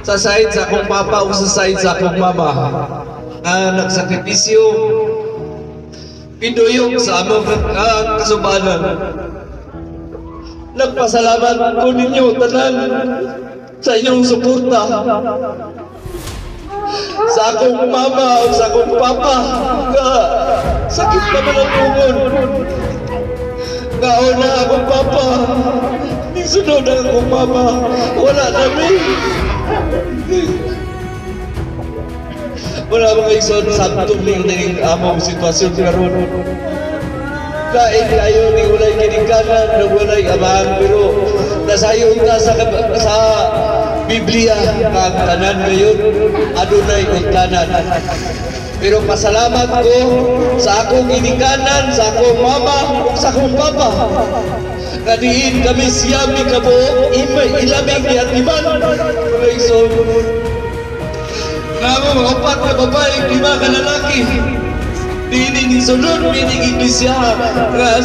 Sa side sa akong papa o sa side sa akong mama nga nagsakripisyo, piduyog sa among kasubanan. Nagpasalamat ko ninyo tanan sa inyong suporta. Sa akong mama o sa akong papa nga sakit pa man ang tungon. Nauna akong papa, isunod ang akong mama. Wala na mi. Wala, mga igsoon, sabtong ning among sitwasyon karon. Kain kayo ni walay ginikanan, na walay amahan, pero nasayon ta sa Biblia nga ang tanan ngayon adunay ungtanan. Pero pasalamat ko sa akong ginikanan, sa akong mama, ug sa akong papa. Nga diin kami siyam ni kabuok, imay ilamig ni atiman. Mga igsoon, nga mo mga upat ka babae, lima ka lalaki. Dini ni sulod ni iglesia nga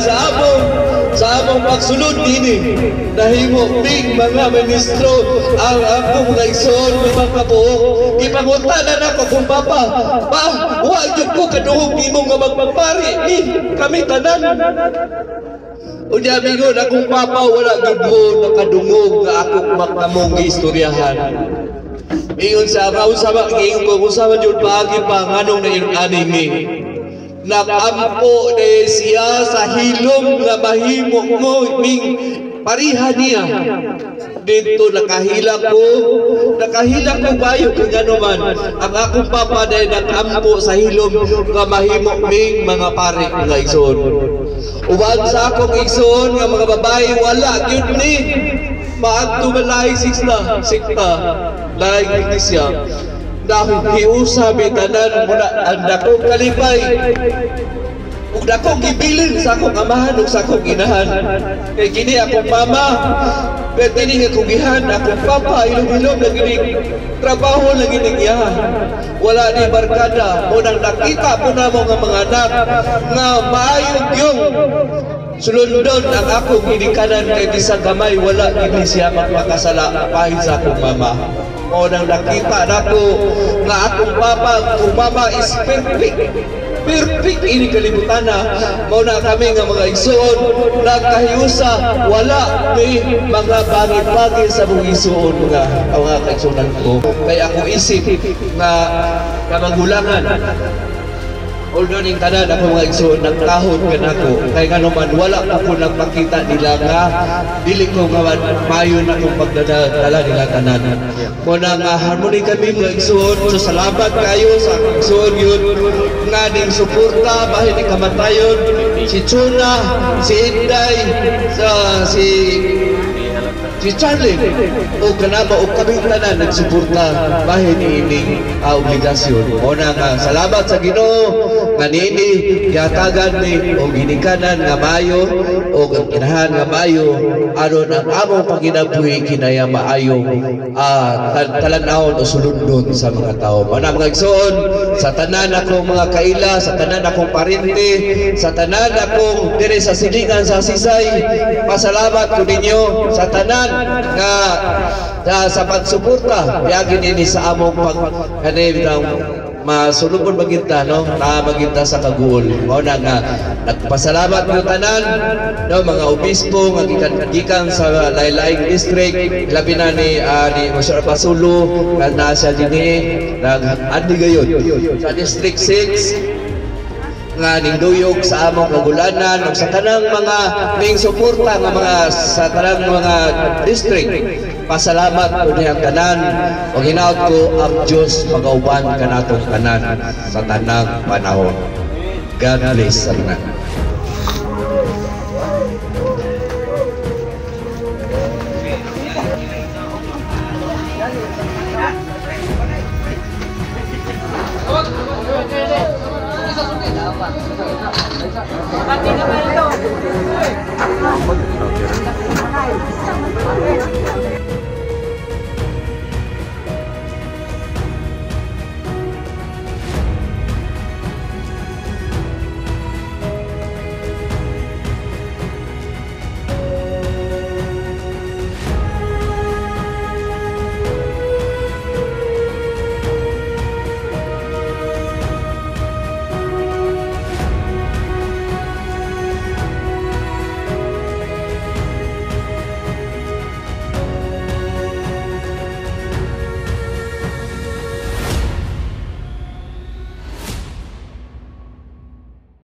sa among pagsulod dini nahimo big mga ministro ang akong mga igsoon, mga kabuok. Gipangutana nako kung papa pa, wa gyud ko kaduhog nimo nga magpapari ni kami tanan. Unya mingon akong papa, wala gyud mo nakadungog nga akong makamong giistoryahan. Ingon sa nga unsa ba, ingon ko, unsa man jud paagi pa, nganong na ani mi. Nakampo na siya sa hilom nga mahimo mo ming pariha niya. Dito nakahila ko bayo kay ngano man ang akong papa dahil nakampo sa hilom nga mahimo ming mga pare, mga igsoon. Uban sa akong igsoon nga mga babae, wala gyud ni maadto balay sikta sikta laing iglesia. Dahil hiusa mi tanan muna ang dakong kalipay ug dakong gibilin sa akong amahan ug sa akong inahan. Kay kini akong mama, pero kini nga kugihan akong papa, ilong-ilong na gini, trabaho na gini niya. Wala ni barkada. Munang nakita po na mo nga mga anak nga maayog yung sulundon ang akong ginikanan kay bisan gamay wala gini siya magpakasala pahid sa akong mama. Mao nang nakita nako nga akong papa, akong mama is perfect. Perfect ini kalibutan na. Mao na kami nga mga igsoon nagkahiusa, wala may mga bangit-bangit sa mga igsoon, mga kaigsuonan ko. Kay ako isip nga kamagulangan. Although ning tanan ako mga igsoon nagtahod kanako kay ngano man wala ko ko nagpakita nila nga dili ko nga maayo na akong pagdala nila tanan. Mo na nga harmony kami, mga igsoon. So salamat kayo sa akong igsoon yun nga ning suporta bahin ni kamatayon, si Chuna, si Inday, sa si si Charlie o kanama o kaming tanan nagsuporta bahin ining obligasyon. Mo na nga salamat sa Ginoo nga niini gihatagan ni og ginikanan nga maayo o ang inahan nga maayo aron ang among panginabuhi kinaya maayo talan-awon o sulundon sa mga tao. Mao na, mga igsoon, sa tanan akong mga kaila, sa tanan akong parente, sa tanan akong diri sa silingan sa Sisay, pasalamat ko ninyo sa tanan nga sa pagsuporta yagi nini sa among pag kani bitang masulubon maginta, no, na maginta sa kaguol. Mao na nga nagpasalamat ko tanan, no, mga obispo nga gikan gikan sa lain-laing district, labi na ni Monsignor Pasulo nga naa siya dinhi nag adli gayon sa District 6 nga ningduyog sa among kagulanan, ug sa tanang mga ning suporta nga mga sa tanang mga district. Pasalamat ko niyang tanan ug hinaot ko ang Dios magauban kanatong tanan sa tanang panahon. God bless sa tanan.